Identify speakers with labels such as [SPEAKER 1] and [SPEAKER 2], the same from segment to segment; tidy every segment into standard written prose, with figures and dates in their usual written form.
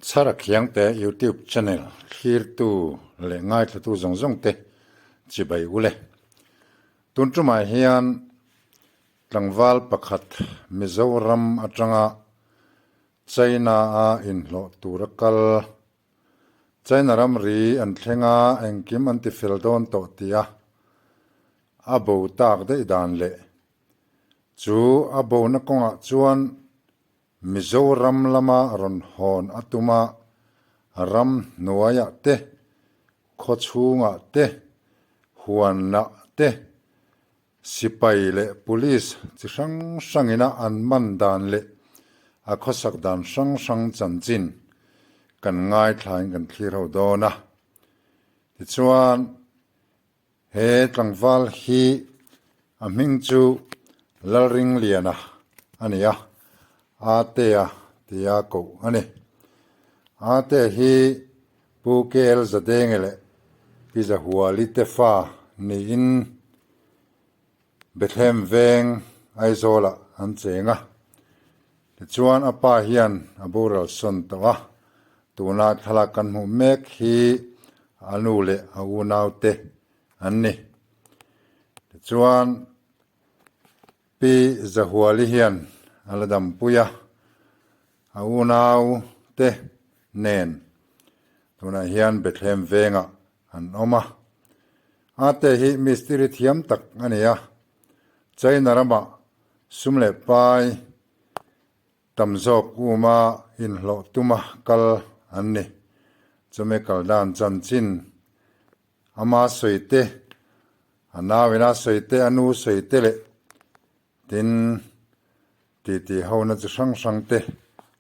[SPEAKER 1] Chhara Khiangte YouTube channel thlirtu leh ngaithlatu zawng zawng te chibai u le. Tun tumah hian tlangval pakhat Mizoram atanga China a inhlawh tura kal China ramri an thleng a, engkim an ti fel dawn tawh tia a bo tak daih dan leh chu a bona kawngah chuan Mizoram lama rawn hawn a tum a, ram hnuaiah te, khaw chhungah te, huanah te, sipai leh police chi hrang hrangina an man dan leh a khawsak dan hrang hrang chanchin kan ngaithlain kan thlir ho dawn a. Tichuan, he tlangval hi a hming chu Lalringliana a ni a, Atea tia koh a ni. Atea hi Pu KL Zadenge leh Pi Zahuali te fa niin Bethlehem veng Aizawlah an cheng a. Tichuan a pa hian a boral sawn tawh a, tuna thlalak kan hmuh mek hi a nu leh a unaute an ni. Tichuan Pi Zahuali hian a la dampui a, a unaute nen tunah hian Bethlehem vengah an awm a. Ate hi mistiri thiam tak a ni a, China ramah sum leh pai tam zawk uma inhlawh tuma kal an ni. Chumi kal dan chanchin ama sawi te, a nauina sawi te, a nu sawi te leh Tin, titi hona chi hrang hrang te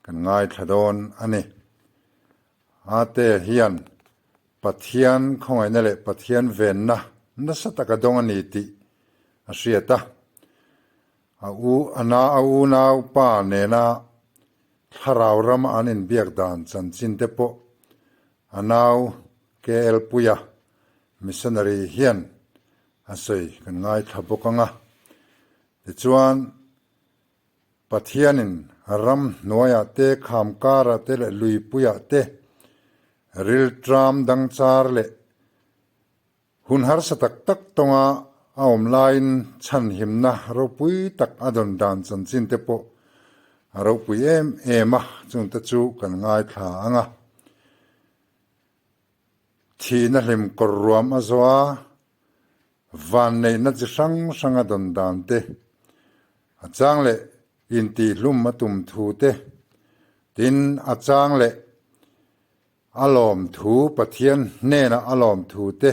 [SPEAKER 1] kan ngaithla dawn a ni. Ate hian Pathian khawngaihna leh Pathian venna nasa taka dawng a ni tih a hriat a. A u a na a unau pa nena thlarau rama an inbiak dan chanchin te pawh a nau KL Puia missionary hian A sawi kan ngaithla bawk ang a. Tichuan, Pathianin ram hnuaiah te, kham karah te leh luipuiah te rilṭam dangchar leh hun harsa tak tak tawnga a awm laiin chhanhimna ropui tak a dawn dan chanchin te pawh a ropui em em a, chungte chu kan ngaithla ang a. Thihna hlim kawr ruam a zawh a, vanneihna chi hrang hrang a dawn dan te, a chang leh intihhlum a tum thu te, tin a chang leh a lawm thu Pathian hnenah a lawm thu te,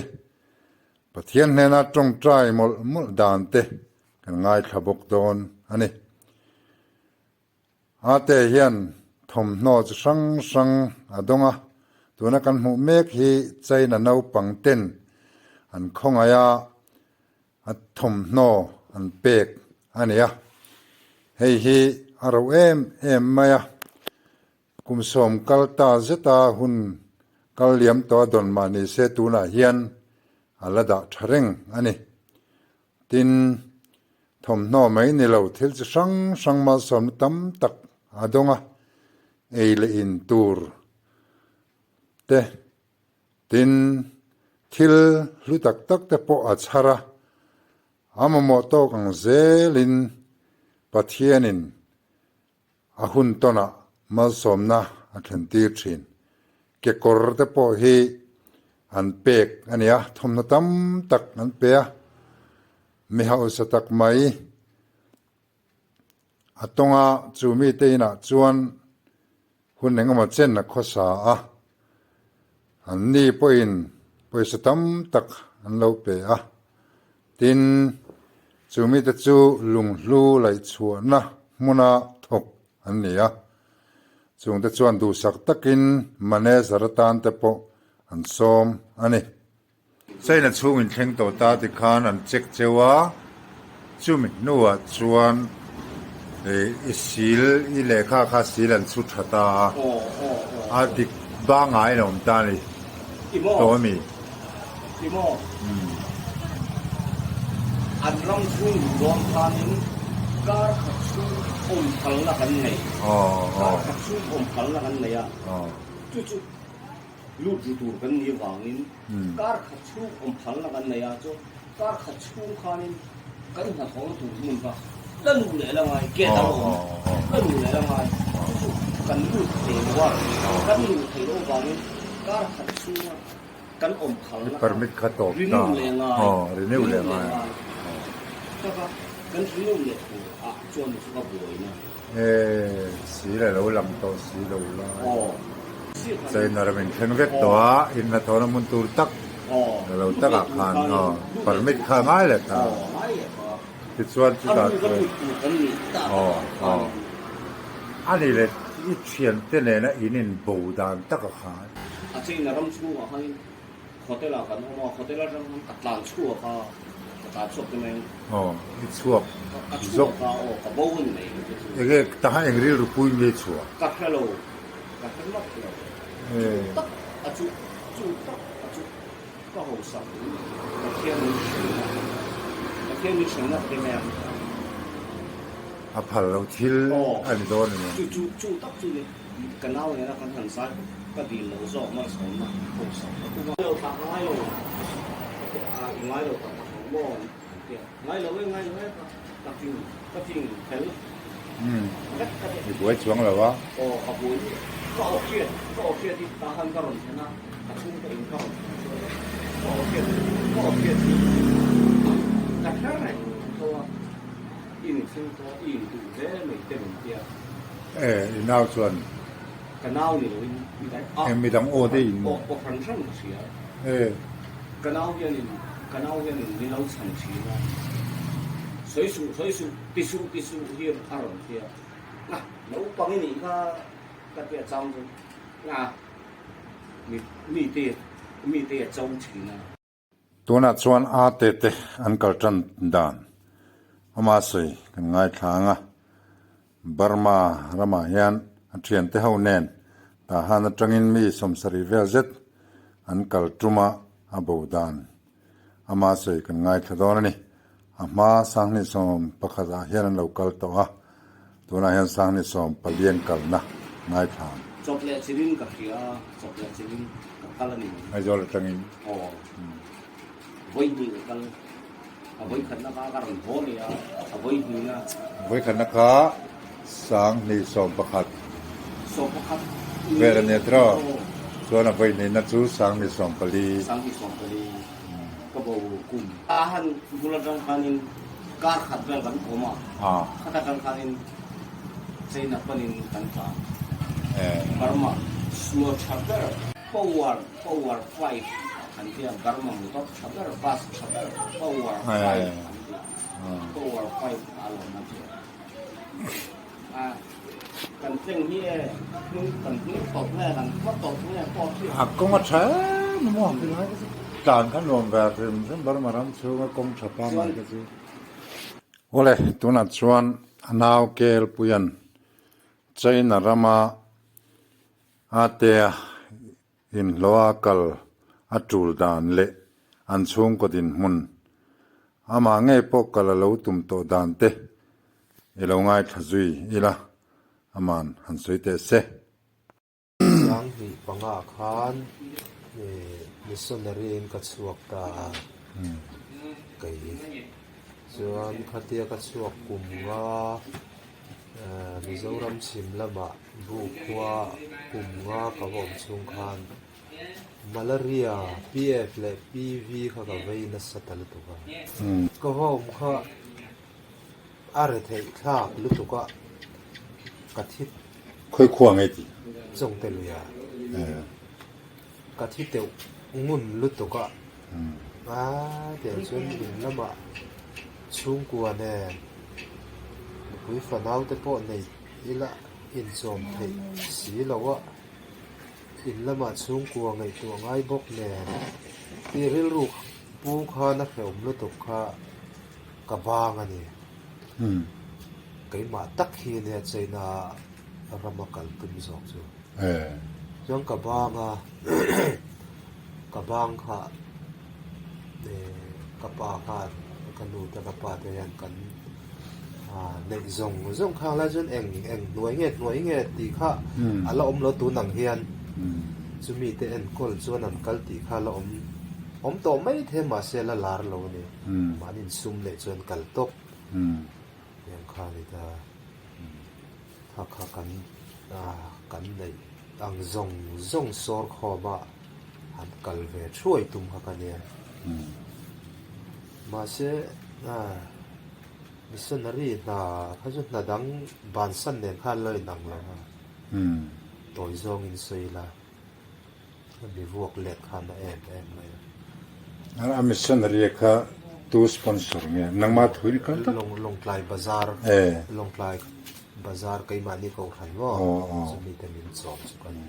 [SPEAKER 1] Pathian hnena tawngtai mawlh mawlh dan te kan ngaithla bawk dawn a ni. Ate hian thawmhnaw chi hrang hrang a dawng a, tuna kan hmuh mek hi China naupang ten an khawngaih a, a thawmhnaw an pek a ni a. Hei hi a rauh em em mai a, kum 10 kal ta zeta hun kal liam tawh a dawn mah ni se tunah hian a la dah tha reng a ni. Tin, thawmhnaw mai ni lo thil chi hrang hrang malsawmna tam tak a dawng a, ei leh in tur te, tin, thil hlu tak tak te pawh a chhar a, a mamawh tawk ang zelin Pathianin a hun tawnah malsawmna a thlen tir thin. Kekawr te pawh hi an pek a ni a, thawmhnaw tam tak an pe a, mi hausa tak mai a tawng a, chu mite inah chuan hun engemaw chen a khawsa a, an ni pawhin pawisa tam tak an lo pe a, tin chu mite chu lunghlu laihchhuahna hmuna thawk an ni a, chungte chuan duhsak takin manager atan te pawh an sawm a ni. China chhung inthleng tawh ta tikhan an check cheu a, chumi hnuah chuan i sil i lehkha kha sil an chhu tha ta a, a dik bangai in a awm ta a ni tawh a mi?
[SPEAKER 2] Imaw? An ram chhung duh dawn khanin kar khat chhung awm phalna kan nei. Kar khat chhung awm phalna kan nei a. Chu chu lut ru tur kan nih avangin kar khat chhung awm phalna kan nei a, chuan kar khat chhung khanin kan hnathawhna tur hmun kha la luh leh la ngai, gate a la awm, la luh leh la ngai. Chu chu kan lut thei lo a, kan luh theih loh avangin kar khat chhunga kan awm phalna kha renew leh ngai, renew leh ngai. Taka kan renew leh tur ah chuan chu ka buaina.
[SPEAKER 1] E, si le lo lang tawh si lo lai. China ram in thleng vek tawh a, in hnathawhna hmun tur tak lo takah khan aw permit kha ngai leh ta. Tichuan chutah chuan aw aw a ni le i thiante nena in in bo dan taka khan.
[SPEAKER 2] A China ram chhungah khan Hotel ah kan awm a, hotel atang khan ka tlan chhuak a, ka tlan chhuak te mai ang.
[SPEAKER 1] Aw, i chhuak
[SPEAKER 2] Ka chhuak a, aw ka bo a ni mai ang chu chu.
[SPEAKER 1] Enge taha eng rilru pui nge i chhuah?
[SPEAKER 2] Ka hre lo, ka hre lawk lo. Chu tak a chu, chu tak a chu ka hausak in Pathian min hremna, Pathian min hremna ka ti mai ang.
[SPEAKER 1] A phal lo thil a ni dawn a ni ang.
[SPEAKER 2] Chu chu, chu tak chu ni. Ka nau nena kan han zai ka dil lo zawk malsawmna hausak ka tum a. Lo thlah ka ngai lo a, i ngai lo tak tak ang maw an ti a, ngai lo e, ngai lo e ka ka fing ka fing fel vek ka ti.
[SPEAKER 1] I buai chuang lo a.
[SPEAKER 2] Aw ka buai ka aw hriat ka aw hriat hi tah khan ka rawn thlen a, ka chhungte in ka rawn thlen chuan ka aw hriat ka aw hriat hi ka hre reng tho a. I in thleng tawh a, i in duh hle mai te min tia.
[SPEAKER 1] E, i nau chuan.
[SPEAKER 2] Ka nau ni loin midang a.
[SPEAKER 1] Eng midang aw te in.
[SPEAKER 2] Aw, aw hran hran ka hria.
[SPEAKER 1] E.
[SPEAKER 2] Ka nau hianin, ka nau hianin min lo chhan thin a. Sawi suh, sawi suh, ti suh, ti suh hi a rawn tia. Na, naupang i nih kha ka tia chang chu. Na, mi, mi te, mi te a cho thin a.
[SPEAKER 1] Tunah chuan a te te an kal tan dan ama sawi kan ngaithla ang a, Burma ramah hian a thiante ho nen Tahan atangin mi sawmsarih vel zet an kal tum a, a bo dan ama sawi kan ngaithla dawn a ni. A hma Sanghnih 11 ah hian an lo kal tawh a, tunah hian Sanghnih 14 an kalna ngaithla ang.
[SPEAKER 2] Chawp leh chilin ka hria a, chawp leh chilin ka kal a ni mai.
[SPEAKER 1] Aizawl atangin?
[SPEAKER 2] Aw, vawi hnih ka kal. A vawi khatna kha ka rawn haw leh a, a vawi hnihna.
[SPEAKER 1] Vawi khatna kha Sanghnih 11.
[SPEAKER 2] 11.
[SPEAKER 1] Vel a nia tiraw? Chuan a vawi hnihna chu Sanghnih 14.
[SPEAKER 2] Sanghnih 14. Ka bo kum a han bul atang khanin kar khat vel kan awm a, khat atang khanin China panin kan tlan. Burma sual tha ber power power 5 an tia Burma motor tha ber bus tha ber power 5 an tia power 5 a lawm a tia a kan tleng hi e hnung kan hnung tawp nge kan hma tawp nge pawh khi
[SPEAKER 1] A kawng a tha em a maw tilai kha chu tlan kha nuam ve hrim hrim Burma ram chhunga kawng tha pangngai kha chu. Awle tunah chuan a nau Kelpuia'n China rama a tea inhlawha kal a tul dan leh an chhungkaw dinhmun amah ngei pawh kal a lo tum tawh dan te i lo ngaithla zui ila aman han sawi teh se.
[SPEAKER 3] 2005 khan missionary in ka chhuak ta a, kei chuan khatia ka chhuak kum nga Mizoram chhim lamah bu khua kum nga ka va awm chhung khan Malaria, PF leh PV kha ka vei nasa ta lutuk a, ka va awm kha a re theih thlak lutuk a, ka thi
[SPEAKER 1] Khawi khua ngei ti?
[SPEAKER 3] Chawngte luia ka thi teuh ngun lutuk a, a tiang chuan in lamah chhungkua nen nupui fanau te pawh nei ila inchawm theih si lo a, in lamah chhungkua ngaihtuah ngai bawk nen tih rilru pu khan a hrehawm lutuk kha ka bang a ni. Keimah tak hi nia China rama kal tum zawk chu. Chuan ka bang a, ka bang kha ka pa khan ka nu te ka pa te hian kan neih zawng zawng khang lai chuan eng eng hnuai nge hnuai nge tih kha a la awm lo tun ang hian. Chumi te enkawl chuan an kal tih kha la awm awm tawh mai thei mahse la lar lo a ni. Mahni insum neih chuan kal tawp heng kha a ni ta. Kha kha kan kan neih ang zawng zawng sawr khawm a han kal ve thuai tum kha ka nia. Mahse missionary hna kha chu hna dang bansan nen khan la inang lo a. Tawi zawngin sawi la, a mi vuak let khan a em em mai a.
[SPEAKER 1] A missionary kha tu sponsor nge? Nangmah thu in kal tak?
[SPEAKER 3] Lawngtlai bazar, Lawngtlai bazar keimahni kohhran maw? Chumi te min chawm chu kan ni.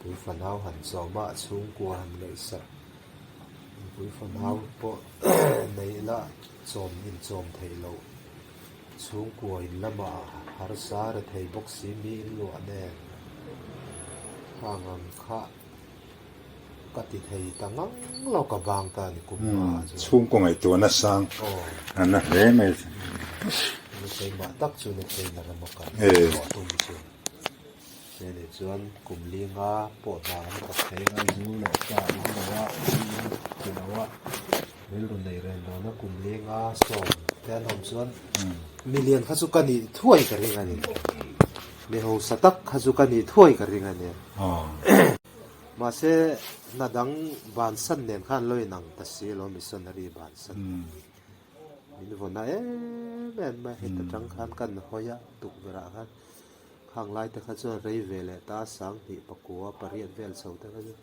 [SPEAKER 3] Nupui fanau han chawm a, chhungkua han ngaihsak. Nupui fanau pawh neih la chawm inchawm theih loh. Chhungkua in lamah harsa rethei bawk si mi in luah nen khang ang kha ka ti thei ta ngang lo ka bang ta ni kum hma ah chuan.
[SPEAKER 1] Chhungkaw ngaihtuah na sang a na hle mai.
[SPEAKER 3] Ni keimah tak chu ni theihna rama kan tawh tum chu. Che nih chuan kum linga pawh hna an thawk thei a, zu leh sa in lo a, thi in ti lo a, rilru nei ren dawna kum linga sawm te an awm chuan milian kha chu ka nih thuai ka ring a ni. Mi hausa tak kha chu ka nih thuai ka ring a ni. Mahse hna dang bansan nen khan lo inang ta si lo missionary bansan. Min vawn a em em mai heta tang khan kan hawi a tukverh ah khan. Khang lai te kha chuan rei ve leh ta 2000 pariat vel chho te kha chu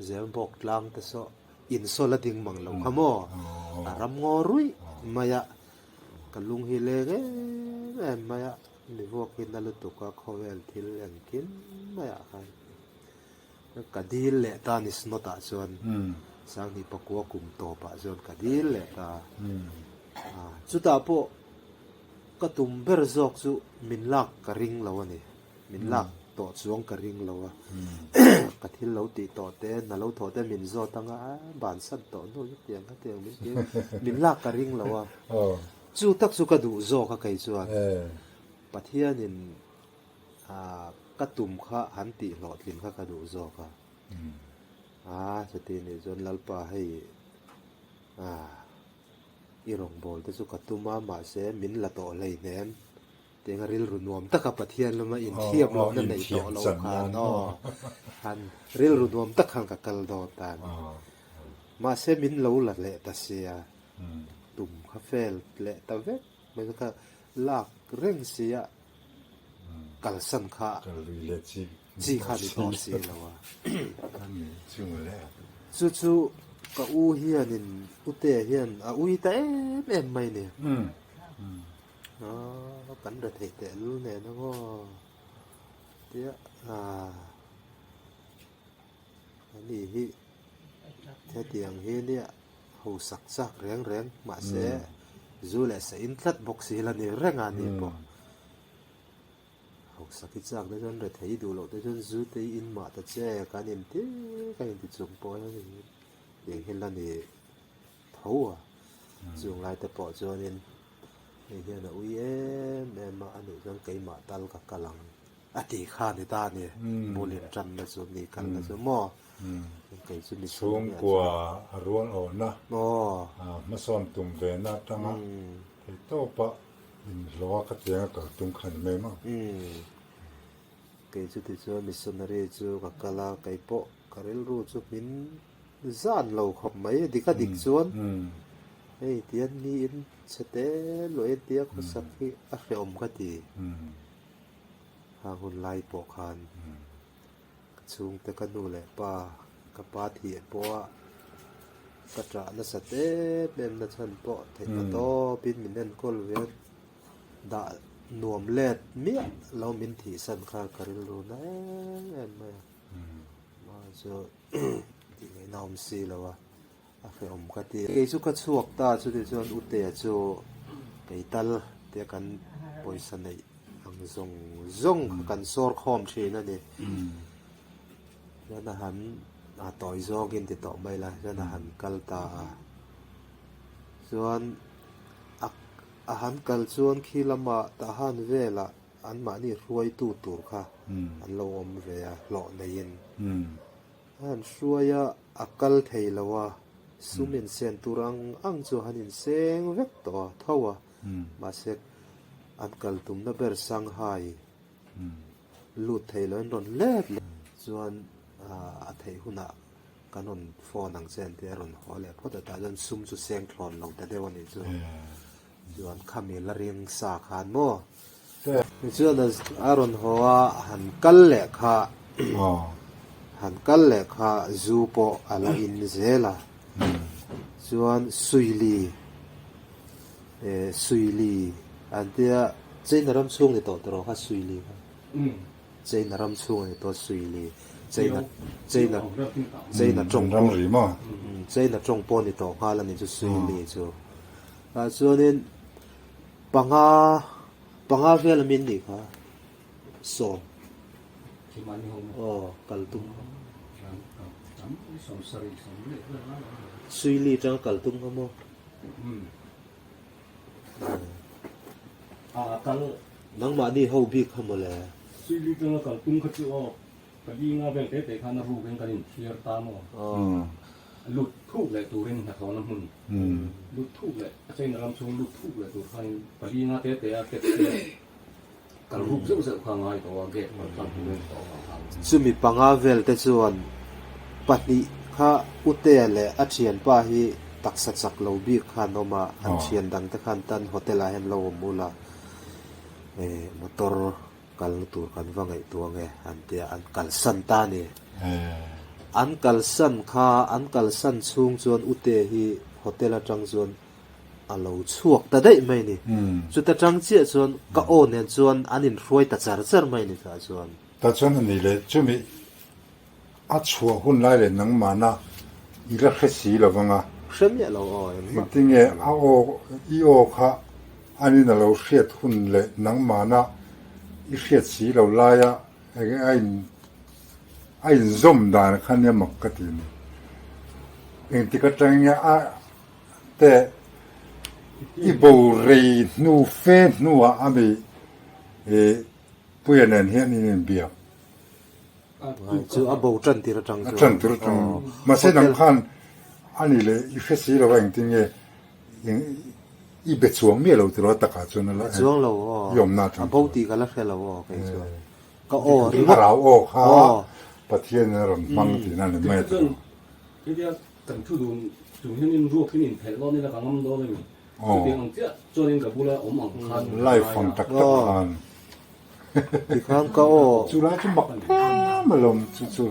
[SPEAKER 3] Zembawk tlang te saw insawl a ding mang lo kha maw? A ram ngaw ruih mai a, ka lung hi leng em em mai a, mi vuak hi na lutuk a khawvel thil engkim maiah khan ka dil leh ta ni snot ah chuan 2009 kum tawpah chuan ka dil leh ta a, chutah pawh Ka tum ber zawk chu min lak ka ring lo a ni. Min lak tawh chuang ka ring lo a. Ka thil lo tih tawh te, na lo thawh te min zawt anga a bansan tawh hnu hi tiang kha tiang min ti a. Min lak ka ring lo a. Chu tak chu ka duh zawk a kei chuan. Pathianin ka tum kha han tih hlawhtlin kha ka duh zawk a. A chuti nih chuan Lalpa hei I rawngbâwl te chu ka tum a, mahse min la tawh hleihnem. Tiang a rilru nuam taka Pathian lama inthiam lohna neih tawh loh khan aw, han rilru nuam tak khan ka kal dawn ta a ni. Mahse min lo la leh ta sia, tum kha fel leh ta vek mai chu ka lak reng sia, kalsan kha chi kha ni tawh si lo a. Chu chu ka u hianin Utea hian a ui ta em em mai ni. Kan rethei tehlul nen ang aw tia ani hi hetiang hi nia hausak chak reng reng mahse zu leh sa in tlat bawk si la ni reng a ni pawh. Hausak hi chak te chuan rethei duh loh te chuan zu te hi in mah ta che kan inti kan inti chung pawh hian tiang hi la ni tho a, chung lai te pawh chuanin hei hian a ui em em a, anih chuan keimah tal ka kal ang a tih kha a ni ta a ni, bul in tanna chu mi kalna chu maw kei chu mi
[SPEAKER 1] chhungkua a rual awhna hmasawn tum ve na atanga theihtawpa Inhlawh a ka tiang a kal tum kha ni mai maw?
[SPEAKER 3] Umm. Kei chu tichuan missionary chu ka kal a, kei pawh ka rilru chu hmin zan lo khawp mai, dik a dik chuan hei tian miin chhe te luah in tia khawsak hi a hrehawm ka ti. Khang hun lai pawh khan Ka chhungte ka nu leh pa, ka pa thih pawha ka ṭah nasat em em na chhan pawh theih ta tawpin min enkawl ve a, dah nuam let miah lo min thihsan kha ka rilru na em em mai a. Mahse tih ngaihna awm si lo a, a hrehawm ka ti. Kei chu ka chhuak ta chuti chuan Utea chu kei tal tia kan pawisa neih ang zawng zawng kha kan sawr khawm thin a ni. Chuan a han a tawi zawngin ti tawh mai la chuan a han kal ta a. Chuan a a han kal chuan khi lamah Tahan velah. anmahni hruaitu tur kha an lo awm ve a, hlawh neiin. A han hruai a, a kal thei lo a, sum insen tur ang ang chu han inseng vek tawh a, tho a, mahse an kal tumna ber Shanghai lut thei lo in rawn let leh chuan a theih hunah kan rawn phone ang che an tia a rawn haw leh phawt a, tah chuan sum chu seng thlawn lo ta deuh a nih chu. Chuan khami la ring sa khan maw? Tichuan a rawn haw a, han kal leh kha, han kal leh kha zu pawh a la in zel a. Chuan Suili, Suili an tia China ram chhung ni tawh tawh kha Suili kha. China ram chhung a ni tawh Suili, China, China, China tawng pawh, China tawng pawh ni tawh nghal a ni chu Suili chu. Tah chuanin panga panga vel a min nih kha sawm aw kal tum Suili tanga kal tum kha maw nangmahni ho bik kha mawle.
[SPEAKER 2] Suili tanga kal tum kha chu aw Ka dinga vel te te khan a rukin kan inthiar ta maw? Lut thuk leh turin hnathawhna hmun lut thuk leh a China ram chhung lut thuk leh tur khanin palinga te te a taxi a kal ruk zeuh zeuh kha a ngai tawh a, gate kal tlang turin tawh avang khan.
[SPEAKER 3] Chumi panga vel te chuan pahnih kha Utea leh a thianpa hi taksa chak lo bik kha an awm a, an thian dang te khan tan hotel ah hian lo awm ula, motor Kalna tur kan va ngaihtuah nge an tia an kalsan ta a ni. An kalsan kha an kalsan chhung chuan Ute hi hotel atang chuan a lo chhuak ta daih mai a ni. Chuta tang chiah chuan ka aw nen chuan an inhruai ta char char mai a ni tah chuan.
[SPEAKER 1] Tah chuan a ni leh chumi A chhuah hun lai leh nangmahna i la hre si lo vang a.
[SPEAKER 3] Hre miah lo aw engmah.
[SPEAKER 1] Engtinge a aw i aw kha anin a lo hriat hun leh nangmahna i hriat si lo laia enge a in a inzawm dan kha nia mak ka ti ni. Engtik atang nge a te i bo rei hnu fe hnuah ami Puia nen hian in inbiak.
[SPEAKER 3] Chu a bo tan tir atang
[SPEAKER 1] chuan. A tan tir atang. Mahse nang khan ani leh i hre si lo a engtin nge i be chuang miah lo tiraw a takah chuan a la
[SPEAKER 3] Chuang lo aw.
[SPEAKER 1] I awmna atang
[SPEAKER 3] A bo tih ka la hre lo aw kei chuan. Ka aw ringawt.
[SPEAKER 1] Thlarau aw kha Pathian in a rawn hmang tihna a ni mai tiraw.
[SPEAKER 2] Hetia kan thu dun chung hian in ruak in inphelh dawn ila ka ngam dawn a ni. Chutiang ang chiah chuanin ka bula awm ang khan
[SPEAKER 1] Life ang tak tak khan.
[SPEAKER 3] Tikhan ka aw.
[SPEAKER 1] Chu lai chu mak em alawm chu chu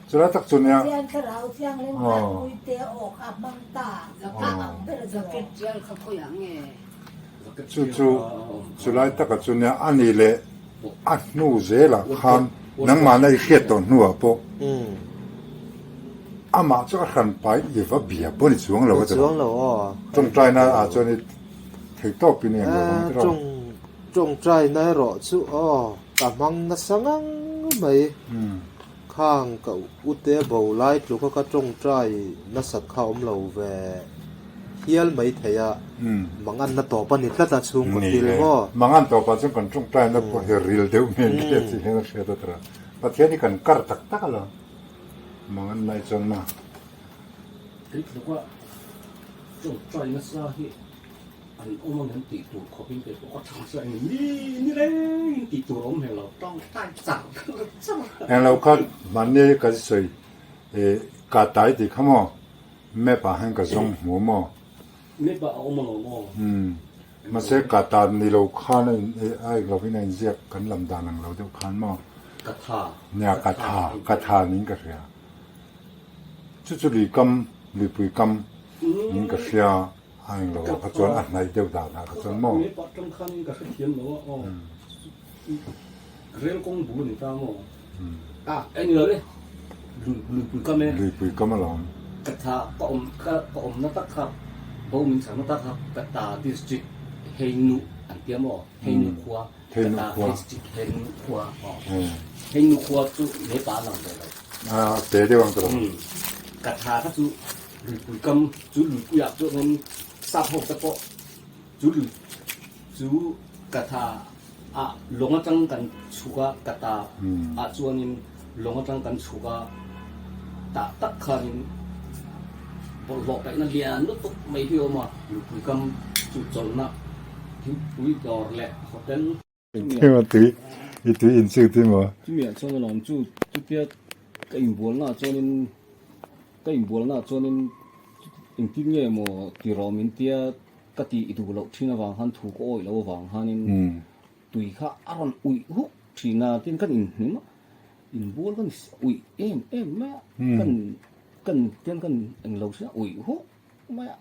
[SPEAKER 1] chu lai tak chu nia.
[SPEAKER 4] Pathian thlarau thianghlim khan puite aw kha a hmang ta a ang ber a
[SPEAKER 5] Jacket tial kha khawiah nge?
[SPEAKER 1] Chu chu chu lai taka chu nia a ni leh a hnu zelah khan nangmahna i hriat tawh hnuah pawh amah chu a hran pai i va bia pawh ni chuang lo a ti lo. Tawngtaina ah chuan i theitawpin i englo vang tiraw.
[SPEAKER 3] Tawngtaina erawh chu aw ka hmang nasa ngang mai. Khang ka ute bo lai tluka ka tawngtai nasat kha awm lo ve hial mai thei a, manganna tawp a ni tlat a chhungkaw thil maw?
[SPEAKER 1] Ni e, mangan tawpah chuan kan tawngtaina pawh hi ril deuh hmel nge tih hian a hriat a tira. Pathian hi kan kar tak tak a lo, mangan lai chuan maw?
[SPEAKER 2] Kei tluka tawngtai nasa hi An awm ang em tih tur khawpin kei pawh ka tha sa eng ni ni rengin tih tur a awm hmel lo tawngtai char char.
[SPEAKER 1] Eng lo kha mahni kan sawi eh ka tai tih kha maw map ah hian ka zawng hmu maw.
[SPEAKER 2] Map ah a awm alawm aw.
[SPEAKER 1] Umm mahse ka ta ni lo khan a in eh a eng lovin a inziak kan lam dan ang lo deuh khan maw.
[SPEAKER 2] Ka tha.
[SPEAKER 1] Nia ka tha ka tha niin ka hria. Chu chu lui kam luipui kam niin ka hria. A eng lo ah kha chuan a hnaih deuh dan ah kha chuan maw?
[SPEAKER 2] Nge pah tang khan ka hrethiam lo a aw. Rel kawng bul a ni ta maw? A eng lo le luipui kam e.
[SPEAKER 1] Luipui kam alawm.
[SPEAKER 2] Ka tha ka awm ka ka awmna tak kha bo min chhangna tak kha ka ta district Heinu an tia maw? Heinu khua ka ta district Heinu khua aw. Heinu khua chu nge pah a lang ve lo.
[SPEAKER 1] A te deuh ang tiraw?
[SPEAKER 2] Ka tha kha chu Luipui kam chu luipuiah chuanin sap ho te pawh chu lui chu ka tha Ah lawng atang kan chhuk a ka ta ah chuanin lawng atang kan chhuk a tah tak khanin bawlhhlawh paihna lian lutuk mai hi a awm a lupui kam chu chawlhna thingpui dawr leh hotel.
[SPEAKER 1] Engkim a tui i tui in chik tih maw?
[SPEAKER 2] Chumi ah chuan alawm chu chutia ka inbualna ah chuanin ka inbualna ah chuanin engtin nge maw tiraw min tia Ka tih duh loh thin avang khan thu ka awih loh avang khanin tui kha a rawn uih huk thin a, tin kan inhnim a, inbual kan uih em em mai a, kan kan tian kan englo hria uih huk mai a.